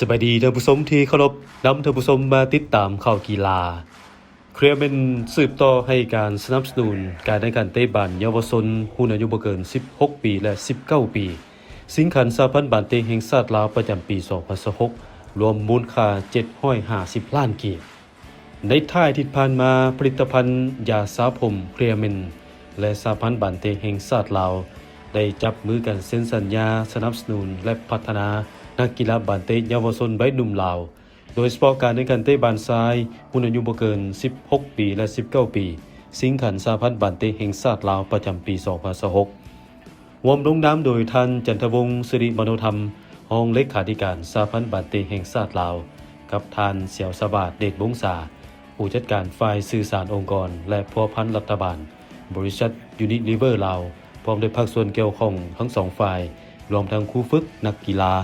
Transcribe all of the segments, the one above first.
ສະບາຍດີທ່ານຜູ້ຊົມທີ່ເຄົາລົບ, ນຳທ່ານຜູ້ຊົມມາຕິດຕາມຂ່າວກິລາ. ເຄລຍເມັນສືບຕໍ່ໃຫ້ການສະໜັບສະໜູນການແຂ່ງຂັນເຕະບານເຍົາວະຊົນຮຸ່ນອາຍຸບໍ່ເກີນສິບຫົກປີ ແລະ ສິບເກົ້າປີ ຊິງຂັນສະຫະພັນບານເຕະແຫ່ງຊາດລາວປະຈຳປີສອງພັນຊາວຫົກ ລວມມູນຄ່າເຈັດຮ້ອຍຫ້າສິບລ້ານກີບ. ໃນທ້າຍອາທິດຜ່ານມາ, ຜະລິດຕະພັນຢາສະຜົມເຄລຍເມັນ ແລະ ສະຫະພັນບານເຕະແຫ່ງຊາດລາວ ໄດ້ຈັບມືກັນເຊັນສັນຍາສະໜັບສະໜູນ ແລະ ພັດທະນານັກກິລາບານເຕະເຍົາວະຊົນໄວໜຸ່ມລາວ, ໂດຍສະເພາະການແຂ່ງຂັນເຕະບານຊາຍຮຸ່ນອາຍຸບໍ່ເກີນສິບຫົກປີ ແລະ ສິບເກົ້າປີ ຊິງຂັນສະຫະພັນບານເຕະແຫ່ງຊາດລາວປະຈຳປີສອງພັນຊາວຫົກ. ຮ່ວມລົງນາມໂດຍທ່ານ ຈັນທະວົງ ສິລິມະໂນທຳ ຮອງເລຂາທິການສະຫະພັນບານເຕະແຫ່ງຊາດລາວ, ກັບທ່ານ ສຽວສະຫວາດ ເດດວົງສາ ຜູ້ຈັດການຝ່າຍສື່ສານອົງກອນ ແລະ ພົວພັນລັດຖະບານ, ບໍລິສັດຢູນິລີເວີລາວ, ພ້ອມດ້ວຍພາກສ່ວນກ່ຽວຂ້ອງທັງສອງຝ່າຍ, ລວມທັງຄູຝຶກ, ນັກກິລາ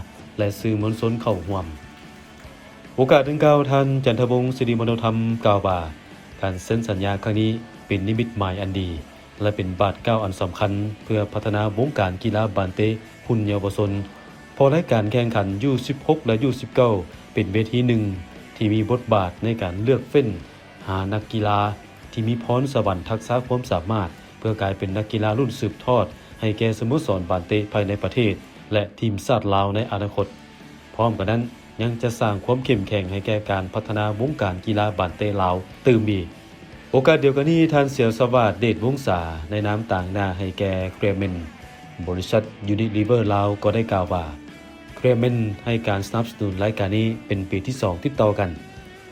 ແລະ ສື່ມວນຊົນເຂົ້າຮ່ວມ. ໂອກາດດັ່ງກ່າວ, ທ່ານ ຈັນທະວົງ ສິລິມະໂນທຳ ກ່າວວ່າ ການເຊັນສັນຍາຄັ້ງນີ້ເປັນນິມິດໝາຍອັນດີ ແລະ ເປັນບາດກ້າວອັນສຳຄັນເພື່ອພັດທະນາວົງການກິລາບານເຕະຮຸ່ນເຍົາວະຊົນ, ເພາະລາຍການແຂ່ງຂັນ ຢູສິບຫົກ ແລະ ຢູສິບເກົ້າ ເປັນເວທີໜຶ່ງທີ່ມີບົດບາດໃນການເລືອກເຟ້ນຫານັກກິລາທີ່ມີພອນສະຫວັນ, ທັກສະ, ຄວາມສາມາດ ເພື່ອກາຍເປັນນັກກິລາລຸ້ນສືບທອດໃຫ້ແກ່ສະໂມສອນບານເຕະພາຍໃນປະເທດ ແລະ ທີມຊາດລາວໃນອະນາຄົດ. ພ້ອມກັນນັ້ນ, ຍັງຈະສ້າງຄວາມເຂັ້ມແຂງໃຫ້ແກ່ການພັດທະນາວົງການກິລາບານເຕະລາວຕື່ມອີກ. ໂອກາດດຽວກັນນີ້, ທ່ານ ສຽວສະຫວາດ ເດດວົງສາ ໃນນາມຕາງໜ້າໃຫ້ແກ່ເຄລຍເມັນ, ບໍລິສັດຢູນິລີເວີລາວ ກໍໄດ້ກ່າວວ່າ ເຄລຍເມັນໃຫ້ການສະໜັບສະໜູນລາຍການນີ້ເປັນປີທີສອງຕິດຕໍ່ກັນ.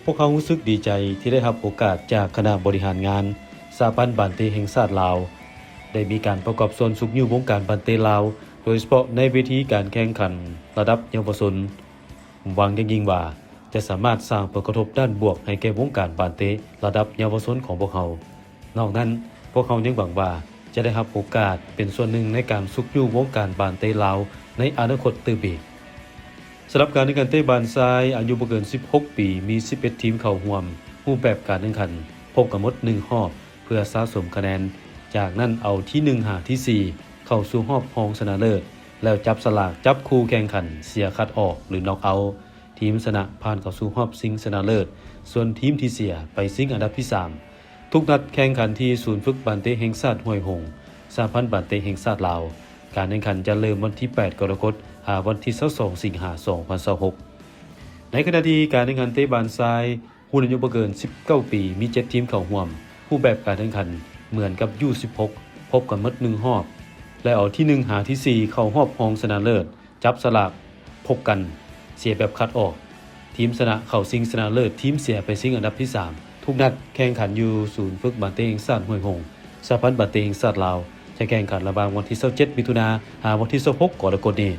ພວກເຮົາຮູ້ສຶກດີໃຈທີ່ໄດ້ຮັບໂອກາດຈາກຄະນະບໍລິຫານງານສະຫະພັນບານເຕະແຫ່ງຊາດລາວ, ໄດ້ມີການປະກອບສ່ວນຊຸກຍູ້ວົງການບານເຕະລາວ, ໂດຍສະເພາະໃນເວທີການແຂ່ງຂັນລະດັບເຍົາວະຊົນ. ຫວັງຢ່າງຍິ່ງວ່າຈະສາມາດສ້າງຜົນກະທົບດ້ານບວກໃຫ້ແກ່ວົງການບານເຕະລະດັບເຍົາວະຊົນຂອງພວກເຮົາ. ນອກນັ້ນ, ພວກເຮົາຍັງຫວັງວ່າຈະໄດ້ຮັບໂອກາດເປັນສ່ວນໜຶ່ງໃນການຊຸກຍູ້ວົງການບານເຕະລາວໃນອະນາຄົດຕື່ມອີກ. ສຳລັບການແຂ່ງຂັນເຕະບານຊາຍອາຍຸບໍ່ເກີນສິບຫົກປີ ມີສິບເອັດທີມເຂົ້າຮ່ວມ, ຮູບແບບການແຂ່ງຂັນພົບກັນໝົດໜຶ່ງຮອບ ເພື່ອສະສົມຄະແນນ, ຈາກນັ້ນເອົາທີໜຶ່ງຫາທີສີ່ເຂົ້າສູ່ຮອບຮອງຊະນະເລີດ ແລ້ວຈັບສະຫຼາກຈັບຄູ່ແຂ່ງຂັນເສຍຄັດອອກ ຫຼື ນັອກເອົາ. ທີມຊະນະຜ່ານເຂົ້າສູ່ຮອບຊິງຊະນະເລີດ, ສ່ວນທີມທີ່ເສຍໄປຊິງອັນດັບທີສາມ. ທຸກນັດແຂ່ງຂັນທີ່ສູນຝຶກບານເຕະແຫ່ງຊາດຫ້ວຍຫົງ, ສະຫະພັນບານເຕະແຫ່ງຊາດລາວ. ການແຂ່ງຂັນຈະເລີ່ມວັນທີແປດກໍລະກົດ ຫາວັນທີຊາວສອງ ສິງຫາ ສອງພັນຊາວຫົກ. ໃນຂະນະທີ່ການແຂ່ງຂັນເຕະບານຊາຍ ຮຸ່ນອາຍຸບໍ່ເກີນສິບເກົ້າປີ ມີເຈັດທີມເຂົ້າຮ່ວມ. ຮູບແບບການແຂ່ງຂັນເໝືອນກັບ ຢູສິບຫົກ ພົບກັນໝົດໜຶ່ງຮອບ ແລະ ເອົາທີໜຶ່ງຫາທີສີ່ເຂົ້າຮອບຮອງຊະນະເລີດ, ຈັບສະຫຼາກພົບກັນ, ເສຍແບບຄັດອອກ. ທີມຊະນະເຂົ້າຊິງຊະນະເລີດ, ທີມເສຍໄປຊິງອັນດັບທີສາມ. ທຸກນັດແຂ່ງຂັນຢູ່ສູນຝຶກບານເຕະແຫ່ງຊາດຫ້ວຍຫົງ, ສະຫະພັນບານເຕະແຫ່ງຊາດລາວ. ຈະແຂ່ງຂັນລະຫວ່າງວັນທີຊາວເຈັດ ມິຖຸນາ ຫາວັນທີຊາວຫົກ ກໍລະກົດນີ້.